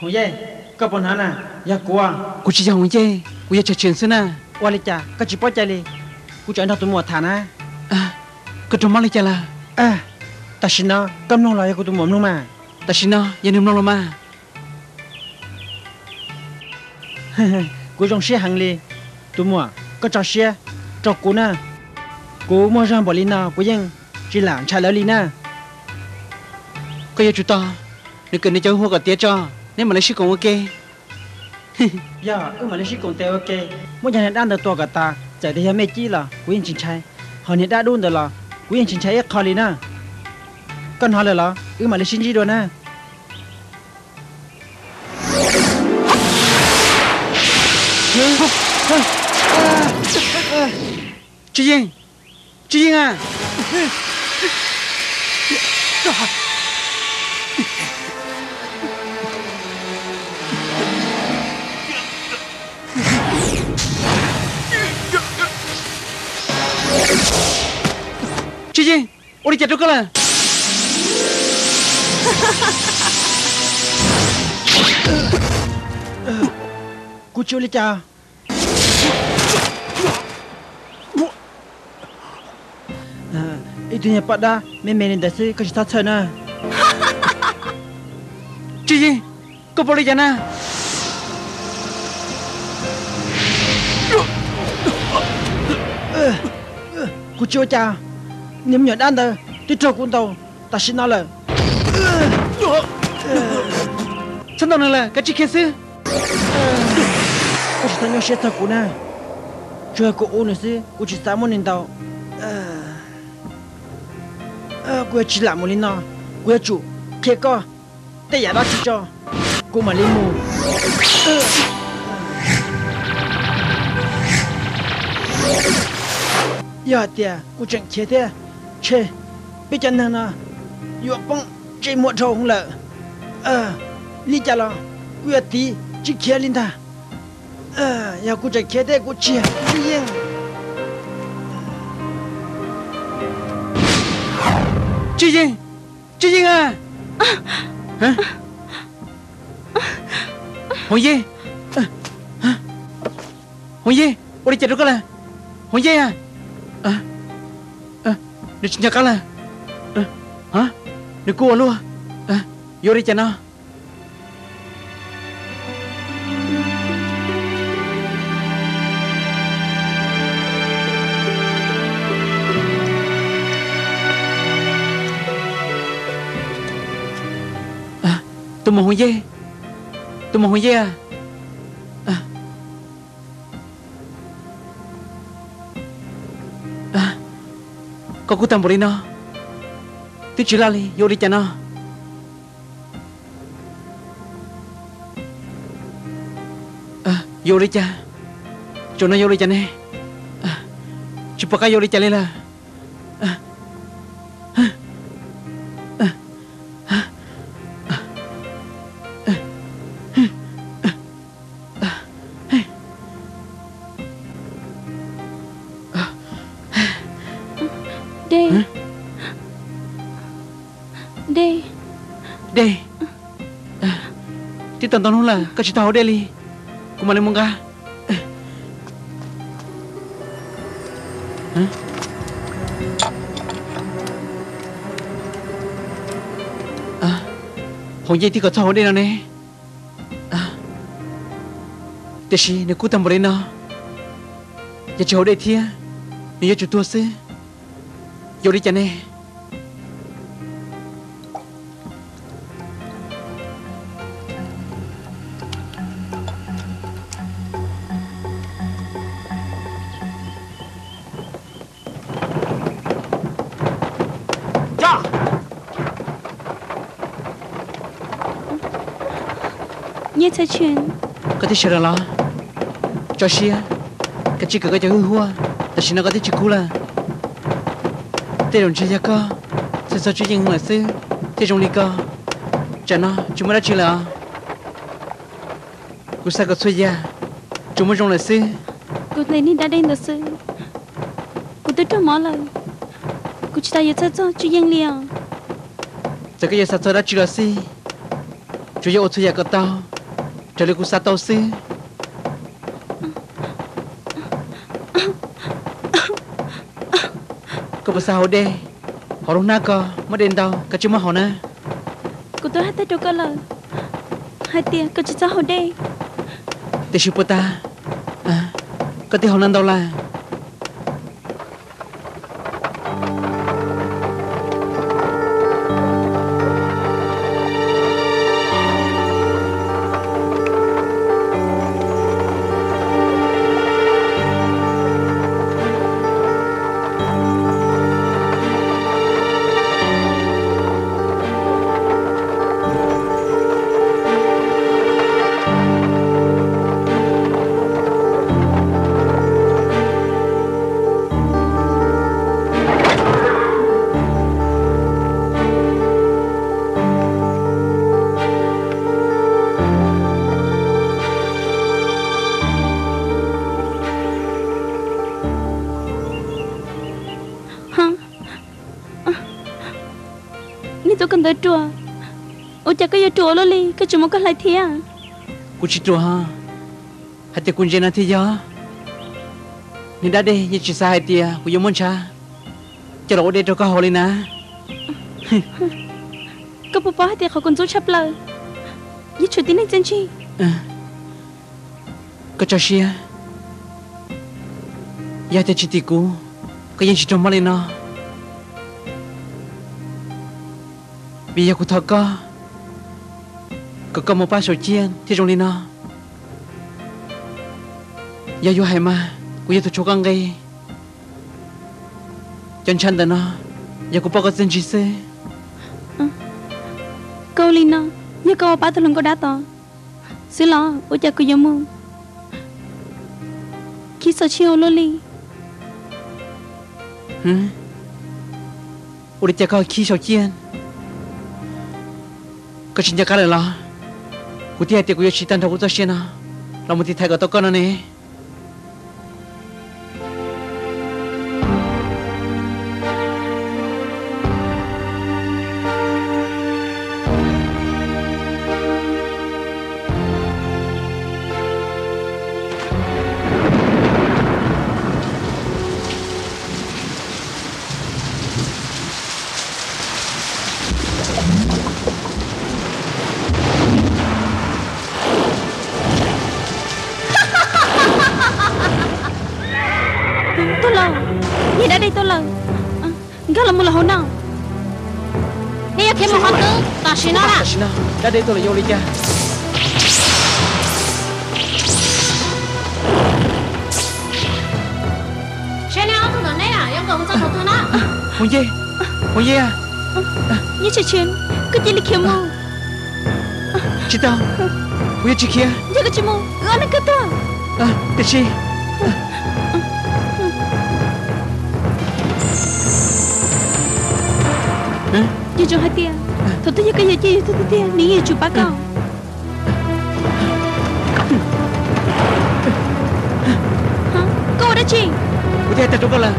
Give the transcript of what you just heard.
Hoov Yej, koj puas hnov na? Yog kuv. Kuv tsis yog Hoov Yej, kuv yog Tsawg Tswm xwb na. Ua li cas koj tsis paub cai li? Kuv tseem nrog tus muam tham na. Koj raug mob li cas lawm? Tam sim no koj mloog los yog kuv tus muam mloog mas? Tam sim no yog nws mloog los mas. Kuv zoo siab heev li. Tus muam, koj tso siab rau kuv na. Kuv muaj zog npaum li no kuv yeej tsis lam ntshai lawv li na. Koj yuav tsum tos nws kawm nws cov hwj huam kom tiav tso, neb mam li sib koom ua ke. Yog wb mam li sib koom tes ua ke, muab cov niag dab ntawd tua kom tas, txawm tias yog me cib los kuv yeej tsis ntshai, ho niag dab dub ntawd los kuv yeej tsis ntshai ib qho li na. Koj hnov lawm los? Wb mam li sib ntsib dua na. Tswv Yeej, Tswv Yeej a! Tswv Yeej, ua li cas rau koj lawm? Kuv tsis ua li cas. Ib tug nyuag poj dab me me li ntawd xwb koj tsis txhob txhawj na. Tswv Yeej, koj puas ua li cas na? Kuv tsis ua cas. Niag me nyuam dab ntawd twb raug kuv ntaus tam sim no lawm. Txhob ntaus nws lawm, kav tsij khiav xwb. Koj tsis txhob nyuaj siab txog kuv na. Tsuas yog kuv ua nws xwb, kuv tsis xav muab nws ntaus. Kuv yuav tsis lam mus li no, kuv yuav tsum qhia koj tej yam dab tsi tso, kuv mam li mus. Yog hais tias kuv tseem khiav thiab, ntshe peb cov neeg no yuav poob ntsej muag dhau hwv lawm. Li cas los kuv yuav tiv tsis khiav li ntag. Yog kuv tseem khiav thiab kuv tsis Tswv Yeej. Tswv Yeej, Tswv Yeej a! Hoov Yej, Hoov Yej, ua li cas rau koj lawm? Hoov Yej a! Nws tsis nco qab lawm. Nws kuj ua luaj. Yuav ua li cas no? Tus muam Hoov Yej, tus muam Hoov Yej a! Koj kub tag npaum li no, twb tsis laj li, yuav ua li cas no? Yuav ua li cas? Tsaum no yuav ua li cas ne? Tsis pom qab yuav ua li cas li lawm. Dej, dej, dej. Twb tau ntau hnub lawm koj tsis tau haus dej li. Kuv mam li mus nqa. Hoov Yej twb kom txhob haus dej no ne. Tiam sis nws kub tag npaum li no, yog tsis haus dej thiab, nws yuav tsum tuag xwb. Yuav ua li cas ne? Koj twb sawv los los? Tso siab, kav tsij kawm koj cov hwj huaj, tam sim no koj twb tsis kub lawm. Tej zaum ntshe yog koj txhawj txog Tswv Yeej lawm xwb thiaj zoo li ko. Tsam no tsis muaj dab tsi lawm os. Kuv xav kom txhua yam tsuas muaj zoo lawm xwb. Kuv tes niag dab dej ntawd xwb, kuv twb raug mob lawm. Kuv tsis tas yuav txhawj txog Tswv Yeej li os. Txawm koj yuav xav txog dab tsi los xij, Tsuas yog ua txhua yam kom tau raws li kuv xav tau xwb. Koj puas xav haus dej? Hauv lub hnab ko muaj dej ntau, koj tsis muab haus na. Kuv twb hais tag rau koj lawm hais tias koj tsis txhob haus dej. Tiam sis puas tas, koj twb haus no ntau lawm. Nej twb koj ntawd ruam, ua cas koj yuav ruam ua luaj li, koj tsis muab koj hlais thiab? Kuv tsis ruam, hais tias kuv ntse no thiaj yog. Niag dab dej yeej tsis xav hais tias kuv yuav muab ntshav coj los ua dej rau koj haus li na. Koj puas paub hais tias qhov kuv ntxub tshaj plaws yog tshuav tib neeg txiaj ntsig? Koj tso siab, yog tias tsis tim kuv, koj yeej tsis raug mob li no. Vim yog kuv thov koj, kom koj mus pab Saum Ciaj thiaj zoo li no. Yog yuav hais mas kuv yog tus tshuav koj nqi. Cov ntshav ntawm no yog kuv pauj koj txiaj ntsig xwb. Koj ua li no yog koj ua pab tus hluas nkauj dab tod xwb los ua cas kuv yuav mus khib Saum Ciaj ua luaj li? Ua li cas koj khib Saum Ciaj? Koj tsis nco qab lawm los? Kuv thiaj hais tias kuv yuav siv tag nrho kuv txoj sia no los mus tiv thaiv kom tau koj no ne. Tuag lawm, niag dab dej tuag lawm. Nkag los mus los hauv no. Nej yuav khiav mus qhov twg tam sim no na? Tam sim no dab dej tuag lawm yuav ua li cas? Saib nej ob tug ntawm neb yuav nkag mus txog qhov twg na. Hu Yej, Hu Yej, Yej Tshaj Tshiab, koj cia li khiav mus. Tsis tau, kuv yuav tsis khiav. Yog koj tsis mus, wb ob leeg kawg tuag. Tiam sis yeej zoo hais tias thaum twg yog koj yawm ciaj yawg tuag tiag tiag, nws yeej yuav tsum pab koj. Koj ua dab tsi? Kuv twb hais tag rau koj lawm,